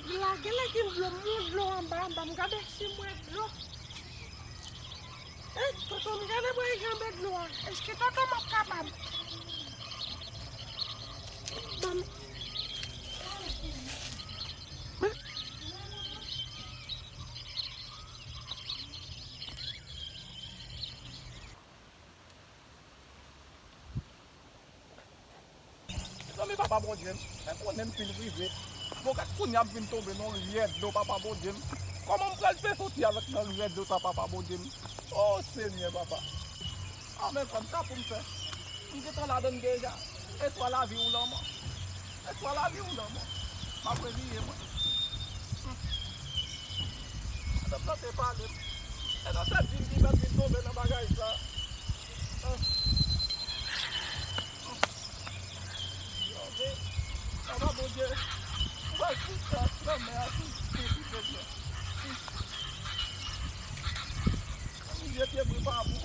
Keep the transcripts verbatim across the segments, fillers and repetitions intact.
Lage lekin dlo, m wè dlo anba, anba, m gade si m wè dlo. Eh, tonton, m gade bò e janbe dlo a. Èske tonton m ap kapab? Ban m. Mezanmi, papa Bondye, mwen konnen m fin rive. Bon, gad kounye a m vin tonbe nan yon rivyè dlo, papa Bondye. Kòman m pral fè soti avèk nan rivyè dlo sa, papa Bondye? O Senyè, papa. A, men kòm sa pou m fè. M gentan ladann deja. E swa lavi ou lanmò. E swa lavi ou lanmò. M ap reziye mwen. Hmm. Madanm nan te pale m. E nan sèt vin ki mèt vin tonbe nan bagay sa. Ah. Ah. Bondye, papa Bondye, ou pral fout sa nan men a tou, tou, tou, tou, tou. Bondye, pye bri pa bon.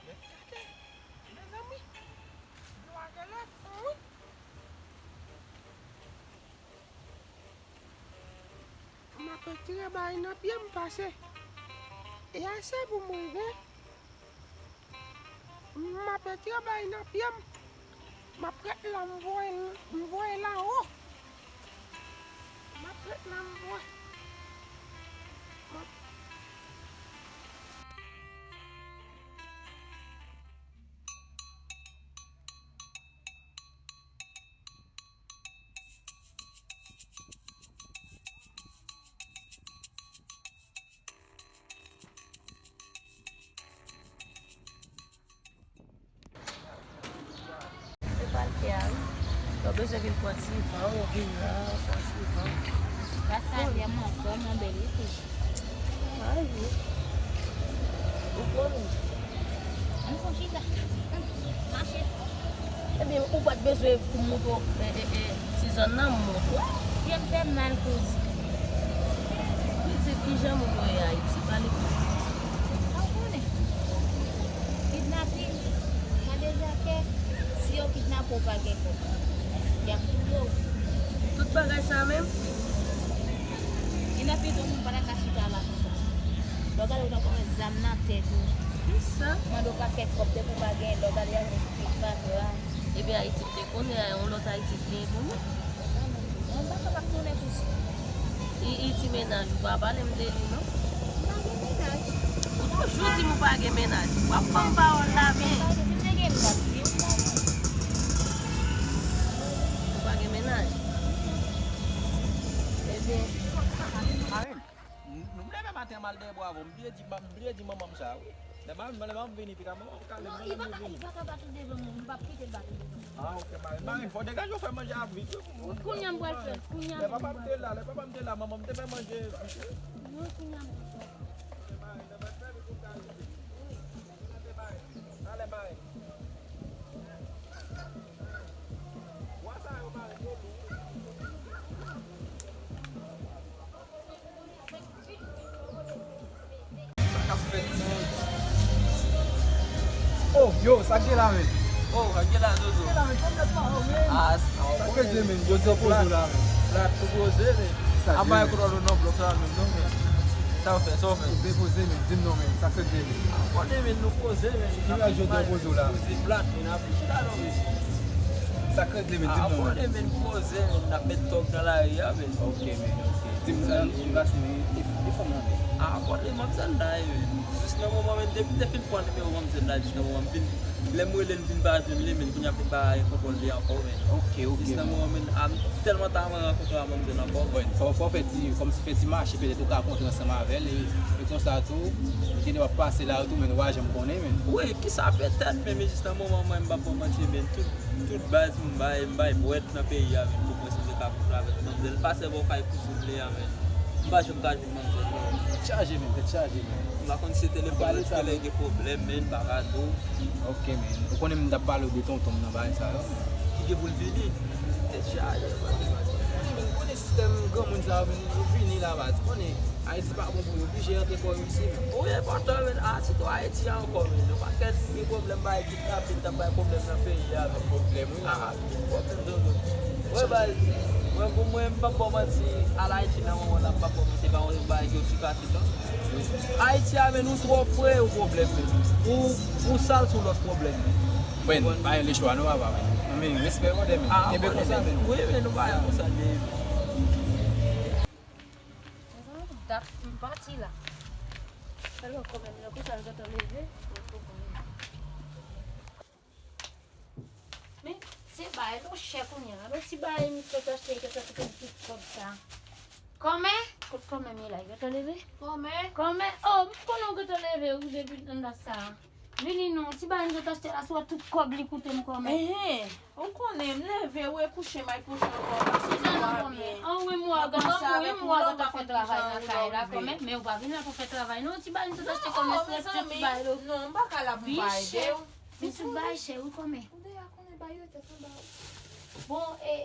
Men gade, mezanmi, dlo a genlè fon, wi. M ap retire bagay nan pye m pase. E ase pou m rive. M ap retire bagay nan pye m. M ap ret la, m voye, m voye la wo. M ap ret la, m voye. M ap Se pa l fè a, wi. Lè w bezwen vin pran ti van, ou vin la, pran ti van. Gras a Dye, m anfòm, m bèl, wi, tou. Ay, wi. Ou konnen. Ann fon chita. Ann mache. Ebyen, ou pa t bezwen pou m montre w, e, e, e, ti zòn nan, m montre w. Pye m fè m mal, kouzen. Pitit, kijan moun yo ye Ayiti? Pale pou mwen. Sa w konnen? Kidnapin, sa deja fè. Si yo kidnape w, pa gen kòb. Y ap touye w. Tout bagay sa menm? Genlè pito moun pa ta ka chita la konsa. Lè w gade w tankou yon zam nan tèt ou. Kisa? Mande w pakèt kòb depi w pa gen, lè w gade y ap jwenn sou pye fatra. Ebyen Ayiti m te konnen, yon lòt Ayiti m te konnen. Mwen pa kapab tounen konsa. I, i ti mennaj ou pa pale m de li non. M pa gen mennaj. Ou toujou di m ou pa gen mennaj. W ap ban m pawòl la byen. M pa gen, si m te gen m t ap di w. Ou pa gen mennaj? Ebyen. Marenn, m, m leve maten m al dèyè bwa avè w. M bliye di, m bliye di manman m sa wi. Lè m, lè m vini pita, manman m kale m, manman m vini. Non, li pa ka, li pa ka bat ou devan moun, m p ap kite l bat ou devan moun. Ah, ok, marenn. Marenn, fò w degaje w fè manje a vit wi pou mwen. Kounye a m pral fè l, kounye a m pral fè l. Lè papa m te la, lè papa m te la, manman m te fè manje vit wi. Non, kounye a m pral fè l. Ok, marenn, nan bat fè vit pou m ka rive. Wi. Ok, marenn. Talè, marenn. Bwa sa yo, marenn, yo lou. Sa k ap fèt, men? Oh, yo, sa k gen la, men? Oh, sa k gen la, Zozo? Sa k gen la, men? Kòm nèg la, oh, men. Ah, sa k rete, men? Yo, se poze la, men. Plat, tou poze, men. Sa k gen, men? Apa e kote w nan blòk la, menm, non, men? Sa w fè, sa w fè? Poze, poze, men. Di m non, men. Sa k rete, men? Ah, konnen, men, nou poze, men. Ki lè jodi a poze w la, men? Poze plat, men, n ap chita, non, men. Sa k rete, men? Di m non, men. Ah, konnen, men, poze, men. N ap met tòg nan lari a, men. Ok, men, ok. Sa, m gason, e, e, e fanm nan menm. A, kote manzèl la ye, men. Jis nan moman, men, depi m te fin pran nimewo manzèl la, jis nan moman, m vin, lè m rele l, m vin pa jwenn li, men, kounye a m vin pa rankontre li ankò, men. Ok, ok, jis nan moman, men, a, m tèlman ta renmen rankontre a manzèl ankò, men. Bon, fò, fò fè ti, kòmsi fè ti mache, petèt ou ka kontre ansanm avè l, e, e konsa tou, ou te kapab pase la tou, men, ou pa janm konnen, men. Wi, kisa petèt, men, men jis nan moman, mwen, m p ap ba w manti, men, tout, tout baz, m bay, m bay bwèt nan peyi a, men, pou mwen, si m te ka kontre avèk manzèl, pa sèlman kay kouzen m li a, men. M pa janm ka jwenn manzèl, non. Tèt chaje, men, tèt chaje, men. M pa konn si se telefòn yo ki lè gen pwoblèm, men, m pa ka di w. Ok, men. Ou konnen m t ap pale w de tonton m nan bagay sa yo, men. Ki gen pou l vini? Tèt chaje, men. Konnen, men, konnen sistèm granmoun sa yo, men, yo vini la, baz. Konnen, Ayiti pa bon pou yo, oblije rantre kò yo isi, men. Wi, enpòtan, men. A, sitou Ayiti a ankò, men. Yon pakèt gen pwoblèm, bagay ki t ap vin t ap bay pwoblèm nan peyi a, men. Pwoblèm, wi. A, pwoblèm, tonton. Mwen, baz, mwen, pou mwen, m p ap ba w manti, al Ayiti nan moman la, m p ap ba w manti, se pa yon bagay ki osi fasil, non. Ayiti a, men, ou twò fre, yon pwoblèm, men. Ou, ou sal, se yon lòt pwoblèm, men. Bon, pa gen lechwa, non, papa, men. Men, respè, brother, men. Kenbe konsa, men. Wi, men, nou pa gen konsa, men. Mezanmi, dat m pati la. Alò, kanmenm, lè konsa, l gentan leve, mwen konprann. Men, se bagay lo chè kounye a. Lo ti bagay m sot achte, li gentan kite m tout kòb sa. Kòmè? Kot kòmè m ye la? Li gentan leve? Kòmè? Kòmè? Oh, m konnen w gentan leve, wi, depi anndan sa. Vini non, ti bagay m sot achte la, si w wè tout kòb li koute m kòmè. Enhen, ou konnen, m leve, ou e kouche, m al kouche ankò, paske m pa byen. An wi, m wè w gentan, wi, m wè w gentan fè travay nan kay la, kòmè, men ou pa vin la pou fè travay, non, ti bagay m sot achte kòmè, si w wè tout ti bagay lo. Non, m pa ka la pou m pa ede w. Men tout bagay chè, wi, kòmè. Ou deja konnen bagay yo tèt anba, wi. Bon, e,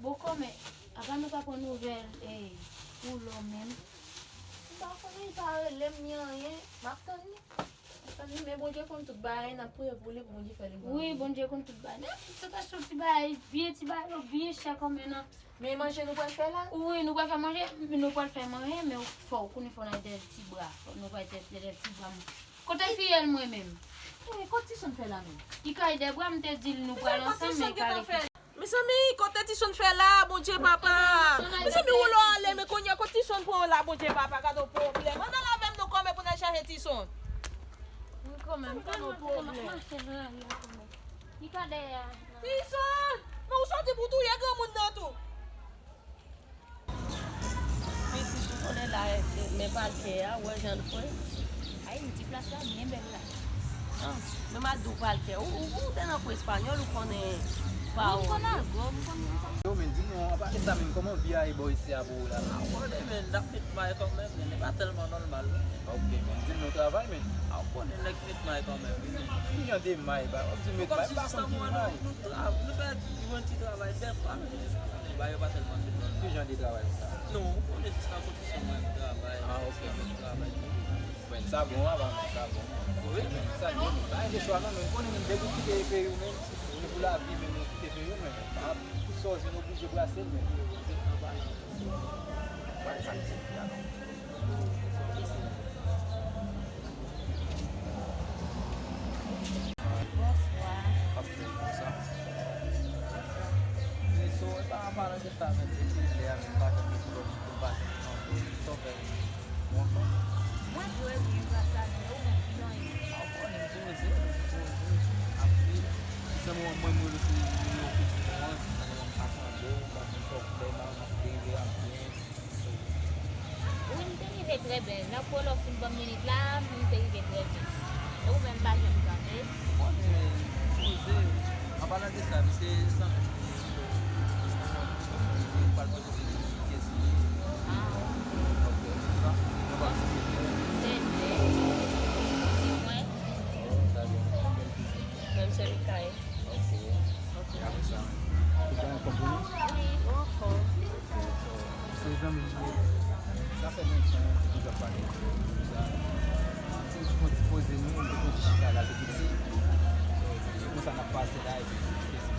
bon, kòmè, apa nou pa pran nouvèl, e, Poulo menm? M pa konnen, li pa rele m ni anyen. M ap tann li. M ap tann li, men Bondye konn tout bagay, n ap priye pou li, pou Bondye fè li bon. Wi, Bondye konn tout bagay. Men, se ta sou ti bagay, vye ti bagay yo, byen chè kòmè nan. Men manje nou pral fè la? Wi, nou pral fè manje, nou pral fè manje, men fò w konnen fò n al dèyè ti bwa. Fò nou pral dèyè ti bwa. Kote fiyèl mwen menm? Wi, kote Tison fè la menm? Li kay dèyè bwa, m te di l nou pral ansanm, men li kay rete. Mezanmi, kote Tison fè la, Bondye papa? Mezanmi, ou lò ale, men kounye a kote Tison pran w la, Bondye papa, gade yon pwoblèm. Ann al avè m non kòmè pou n al chache Tison. Wi, kòmè, m konnen w pwoblèm. Li ka dèyè a. Tison! Men ou soti pou touye granmoun nan tou. Pitit ou konnen la, men palkè a, ou wè jan l fre. Ay, m di plas la byen bèl la. Ah, men m al di w palkè. Ou, ou, ou te nan kou espanyòl, ou konnen pa ou. Wi, m konn al. Yo, men di m non, apa de sa menm, kòman vi a ye bò isi a pou ou la? Ah, ou konnen, men, n ap met may kanmenm, men li pa tèlman nòmal, non. Ok, men di m non travay, men. Ah, ou konnen nèg met may kanmenm, wi, men. Ki jan de may, ba? W ap di m met may, m pa konn ki may. Nou, nou tra-, nou fè yon ti travay, dèfwa, men jis konnen, bagay yo pa tèlman fin nòmal. Ki jan de travay sa? Non, ou konnen jis nan konstriksyon mwen m travay. Ah, ok. Jis nan travay tou. Bon, sa bon, apa, men, sa bon. Wi, men, sa bon, men. Pa gen chwa, non, men, ou konnen, men, depi w kite peyi w, men, ou vin pou lavi, men, ou kite peyi w, men, tout sa w jwenn, oblije brase l, men. Bonswa. Ap fè konsa. Men so, e pa, an palan de sa, men, depi lè a, men, m pa janm gen pwoblèm, m pa janm gen pwoblèm. Sa w fè, men, ou anfòm? Mwen trè byen, gras a Dye, ou menm, kijan w ye? A, ou konnen, m poze, m poze, m ap viv. Ti zanmi w, mwen, mwen rele sou nimewo pitit mwen an, ti zanmi w, m pa tande w, m pa konn sa w fè, m ap rive, m ap byen. Wi, m te rive trè byen. Nan pwològ fin banm minit la, m te rive trè byen. E ou menm, pa janm tande? Bon, men, poze. An palan de sa, misye zanmi m, misye pral poze de ti kesyon. Ah, ok. Ok, se sa. Nou pa si se byen. Se, se, si mwen. Oh, sa gen bèl pitit. Menm se li k ay. Ok. Ok. Apre sa, tout bagay anfòm pou nou? Wi, ou anfòm. Ok, so, se zanmi m ye. Sa fè lontan, nou te toujou ap pale. Sa, nou te fè yon ti poze nou, nou te fè yon ti chita la, te piti. So, se konsa n ap pase la, epi nou te di nou,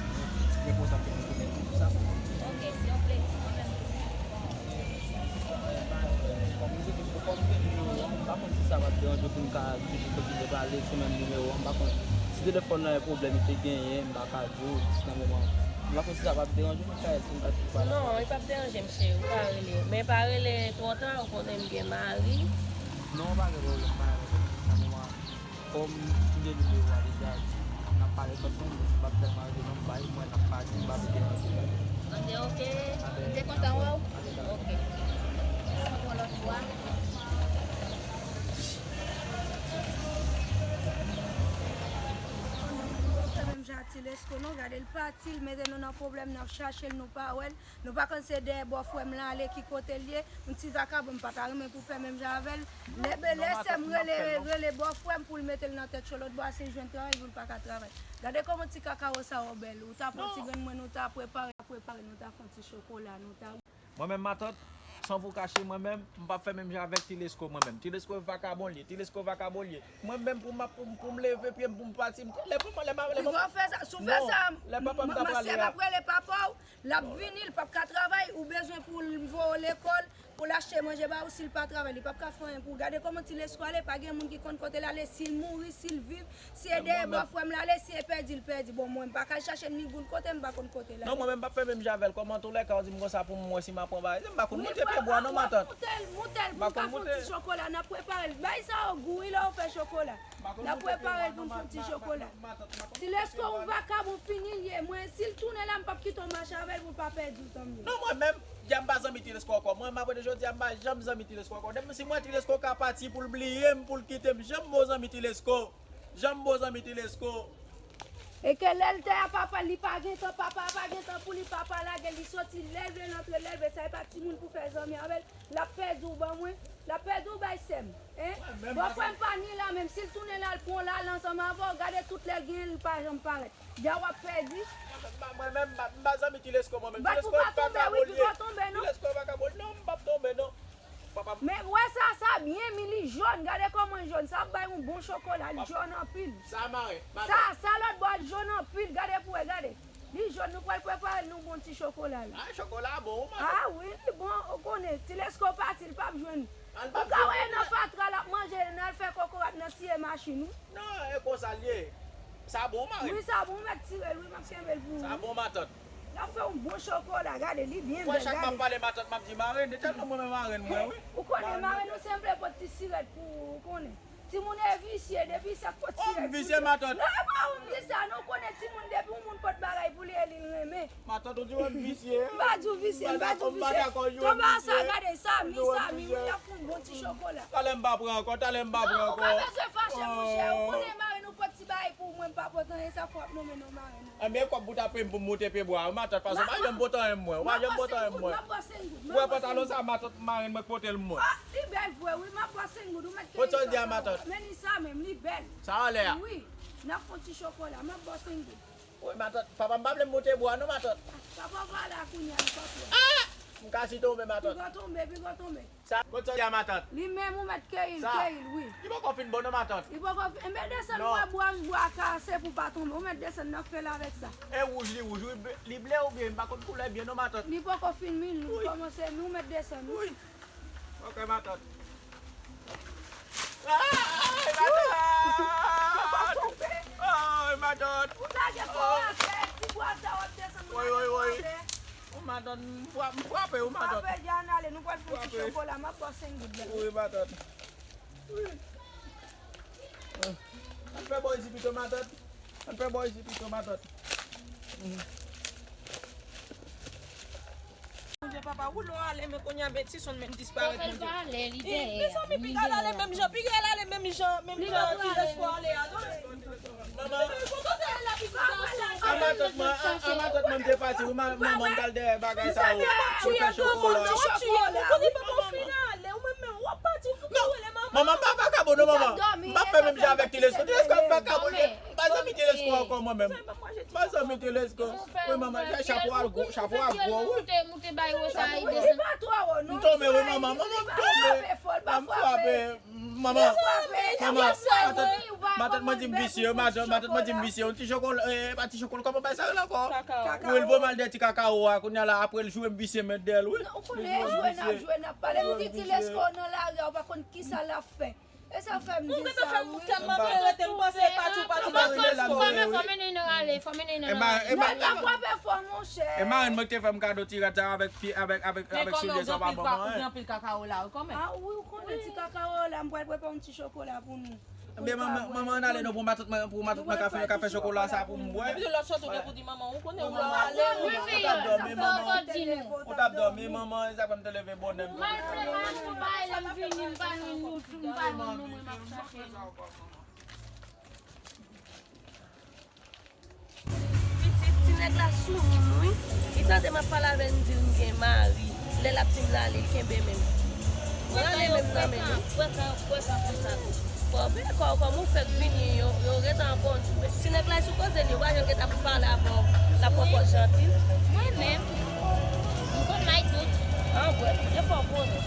li enpòtan pou nou konnen tout sa. Ok, se yon plezi, mwen menm tou. Kòm nou te di, kòm nou te di nou, m pa konn si sa p ap deranje w pou n ka toujou kontinye pale sou menm nimewo a, m pa konn si telefòn nan gen pwoblèm li te genyen, m pa ka di w, jis nan moman M pa konn si sa p ap deranje w, Mikaèl, si m pa t pale. Non, li p ap deranje m, cheri, ou ka rele. Men pa rele twò ta, ou konnen m gen mari. Non, pa gen pwoblèm, pa gen pwoblèm. Nan moman, kòm m gen nimewo a deja, n ap pale kòm se yon moun, m p ap tèlman rele non, m bay mwen, n ap pale, m p ap deranje w. Anben, oke. M te kontan wè w. Oke. Yon lòt fwa. Fè menm jan a Ti Lesko non, gade l pati, l mete nou nan pwoblèm, n ap chache l, nou pa wè l. Nou pa konn se dèyè bòfrè m lan ale ki kote l ye. Yon ti vakabon, m pa ta renmen pou fè menm jan avè l. Lè, lè sè m rele, rele bòfrè m pou l mete l nan tèt cho lòt bò a, si l jwenn travay, pou l pa ka travay. Gade kòman ti kakawo sa yo bèl. Ou ta pran ti grenn mwen, nou ta prepare, prepare, nou ta fè yon ti chokola, nou ta Mwen menm, matant, san vou kache, mwen menm, m p ap fè menm jan avèk Ti Lesko, mwen menm. Ti Lesko vakabon l ye, Ti Lesko vakabon l ye. Mwen menm, pou m ap, pou m, pou m leve pye m, pou m pati, m, lè papa, lè mama, lè mama. Ou fè sa, si w fè sa, non, lè papa m ta pale a. Masè m ap rele papa w, l ap vini, l p ap ka travay, ou bezwen pou l voye w lekòl, pou l achte manje ba ou, si l pa travay, li p ap ka fè anyen pou ou. Gade kòman Ti Lesko ale, pa gen moun ki konn kote l ale, si l mouri, si l viv, si e dèyè bòfrè m l ale, si e pèdi l pèdi. Bon, mwen, m pa ka al chache l ni goud kote, m pa konn kote l ale. Non, mwen menm, m p ap fè menm jan avè l. Kòm antoulèka, ou di m konsa pou m wè si m ap pran bagay. M pa konn moute pye bwa, non, matant. Moute l, moute l, pou n ka fè yon ti chokola, n ap prepare l. Bagay sa yo gou, wi, lè w fè chokola. N ap prepare l pou n fè yon ti chokola. Ti Lesko, yon vakabon fini l ye. Mwen, si l tounen la, m p ap kite w mache avè l pou l pa pèdi w, tanmye. Non, mwen menm, dja m pa zanmi Ti Lesko ankò. Mwen, m ap rete jodi a, m pa janm zanmi Ti Lesko ankò. Depi si m wè Ti Lesko ka pati pou l bliye m, pou l kite m, janm mo zanmi Ti Lesko. Janm mo zanmi Ti Lesko. E ke lè l te a papa l, li pa gen tan, papa a pa gen tan pou li, papa lage l, li soti, lè l vle l antre, lè l vle, sa e pa timoun pou fè zanmi avè l. L ap pèdi w ban mwen. L ap pèdi w bay sè m. Hein? Bòfrè m pa ni la menm. Si l tounen la, l pran w la, l ansanm avè w. Gade tout lè l genyen, l pa janm parèt. Dja w ap pèdi. Mwen menm, m pa, m pa zanmi Ti Lesko, mwen menm. Ti Lesko vakabon l ye. Ti Lesko vakabon l. Non, m p ap tonbe, non. Papa m. Men wè sa, sa byen mi, li jòn. Gade kòman l jòn. Sa ap bay yon bon chokola. Li jòn anpil. Sa mare. Sa, sa lòt bò a, l jòn anpil. Gade pou wè, gade. Li jòn, nou pral prepare l, nou bon ti chokola la. Ah, chokola bon, wi, matant. Ah wi, li bon, ou konnen. Ti Lesko pati, l p ap jwenn. Ou ka wè nan fatra, l ap manje, n al fè kokorat nan siye machin, wi. Non, e konsa l ye. Sa bon, mari m. Wi, sa bon, ou mèt tire l, wi, m ap kenbe l pou ou. Sa bon, matant. L ap fè yon bon chokola, gade, li byen bèl, gade. Chak m ap pale matant, m ap di marenn, e tèlman mwen renmen marenn mwen, wi. Ou konnen marenn ou se m vle pot ti sirèt pou ou, ou konnen. Timoun e visye, depi sa k pot sirèt. Oh, m visye, matant. Non, e pa ou m di sa, non, ou konnen timoun depi yon moun pot bagay pou li e li l renmen. Matant, ou di w m visye. M pa di w visye, m pa di w visye. Tonbe a sa, gade, sa mi, sa mi, wi, l ap fè yon bon ti chokola. Talè m pa pran ankò, talè m pa pran ankò. Non, ou pa bezwen fache, monchè, ou konnen marenn ou pot ti bagay pou mwen, m pa pot anyen, sa fè w ap nonmen non marenn ou. Anben, kòb bout apre m pou m moute pye bwa, matant, paske w pa janm pote anyen mwen, w pa janm pote anyen mwen. M ap ba w senk goud, m ap ba w senk goud. Ou wè pantalon sa, matant, marenn mwen k pote l mwen. Ah, li bèl vre, wi, m ap ba w senk goud, ou mèt kenbe sa. Kot sa w di a, matant? Men li sa menm, li bèl. Sa w lè a? Wi, n ap fè yon ti chokola, m ap ba w senk goud. Wi, matant, papa m pa vle m moute bwa, non, matant. Papa w pa la kounye a, li pa pran. Ah! M kasi tonbe, matant. Piga w tonbe, piga w tonbe. Sa, kot sa w di a, matant? Li menm, ou mèt keyi l, keyi l, wi. Li poko fin bon non, matant. Li poko fin, enben desann, ou wè bwa, bwa kase pou pa tonbe. Ou mèt desann nan fè l avèk sa. E wouj, li wouj, wi, li ble oubyen m pa konn koulè byen non, matant. Li poko fin mi, li kòmanse mi, ou mèt desann, wi. Wi. Ok, matant. Ay, matant! Ou pa tonbe? Ay, matant! Ou lage kò w atè, ti bwa sa w ap desann, ou lage kò w atè. Woy, woy, woy. Ou matant, m fra-, m frape ou, matant. Frape, jan ale, nou pral fè yon ti chokola, m ap ba w senk goud la. Wi, matant. Wi. Ann fè bò isi pito, matant. Ann fè bò isi pito, matant. Bondye, papa, ou lò ale, men kounye a, men ti sonn menm disparèt, Bondye. Fè l pa ale, li dèyè. Mezanmi, piga l ale menm jan, piga l ale menm jan, menm jan, ti lespwa ale a, non? Manman. A matant mwen, a, a matant mwen, m te pati, wi, ma-, manman, m t al dèyè bagay sa yo. Pou fè chokola. Ou konnen papa w fin ale, ou menm menm, w ap pati, ou pa rele manman. Manman, m pa vakabon, non, manman. M pa fè menm jan avèk Ti Lesko. Ti Lesko ap vakabon. M pa zanmi Ti Lesko ankò, mwen menm. M pa zanmi Ti Lesko. Wi, manman, chapo a gwo, chapo a gwo, wi. Moute, moute, bay wo sa, li desann. Li pa twò wo, non. M tonbe, wi, manman. Manman, m tonbe. M frape. Manman, manman, matant, matant mwen di m visye, matant, matant mwen di m visye, yon ti chokola, eh, pa ti chokola, kòman bay sa rele ankò? Kakao. Wi, l voye m al dèyè ti kakawo a, kounye a la, apre l jwe m visye mèt dèyè l, wi. Ou konnen jwe n ap jwe, n ap pale, m di Ti Lesko nan lari a, ou pa konn kisa l ap fè. E Ou gentan fè m kè m anpil rete, m panse pati w pati. Bon, fò, fò, fò mennen nou ale, fò mennen nou ale. Mwen pa frape fò, monchè. E marenn mwen ki te fè m kado ti rad sa avèk pye, avèk, avèk, avèk soulye sa, w pa ban mwen anyen. Ou gen anpil kakao la, wi, kòmè. Ah, wi, ou konnen ti kakao la, m pral prepare yon ti chokola pou nou. Ebyen, manman, manman, ann ale non pou matant mwen, pou matant mwen ka fè, ka fè chokola sa pou m bwè. Epi lòt sòt ou gen pou di manman, ou konnen ou la ale. Wi, wi, sa fò di nou. Ou t ap dòmi, manman, e sa fè m te leve bonè. M al fè, m al fè bagay la, m vini, m pa jwenn nou, m pa jwenn nou, mwen m ap chache nou. Pitit, ti nèg la sou moun, wi. Li tande m ap pale avè l, m di l m gen mari. Lè l ap di m l ale, l kenbe men m. Mwen rale men m nan men li. Frekan, frekan konsa tou. Fò veye kò w, kòman w fèk vini, yo, yo gentan konn. Ti nèg la sou koze li, yo pa janm gentan pou pale avè w. L ap pran pòz janti. Mwen menm, m konn may tout. An, bwè, e fò w konnen.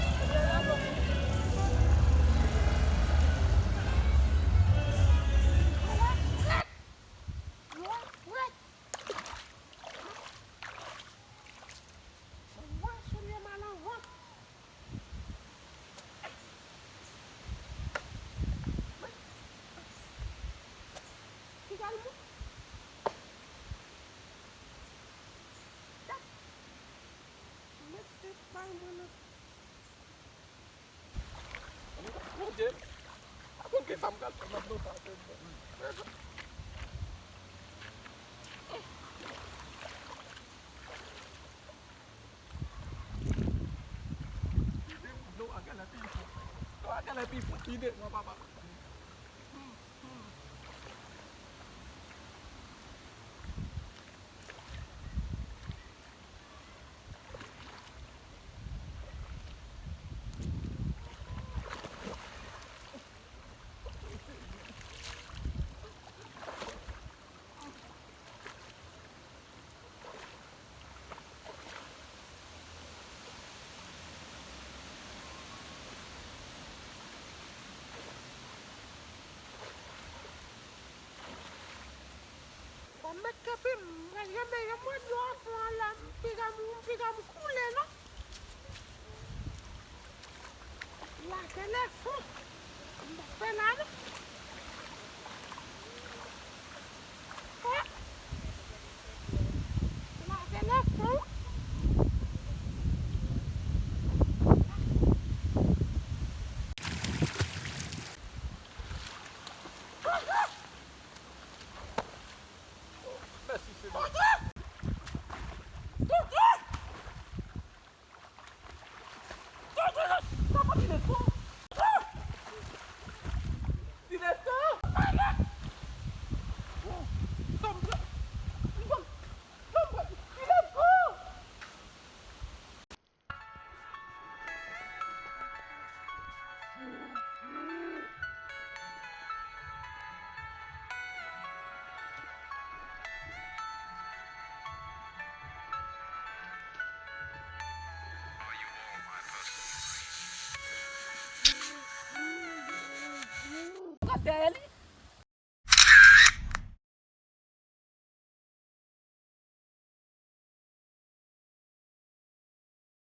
Bondye, a konn ki sa m pral fè, m ap nan sa tèt mwen. Vide w, dlo a genlè pi fon. Dlo a genlè pi fon ki devan, papa. Bon, m met kanpe, m pral renmen yon mwen dlo a fon an la, m piga m, m piga m koule, non. Lage lè fon. M pa fè la, non. Lage lè fon. Mèsi, Senyè. Kote li?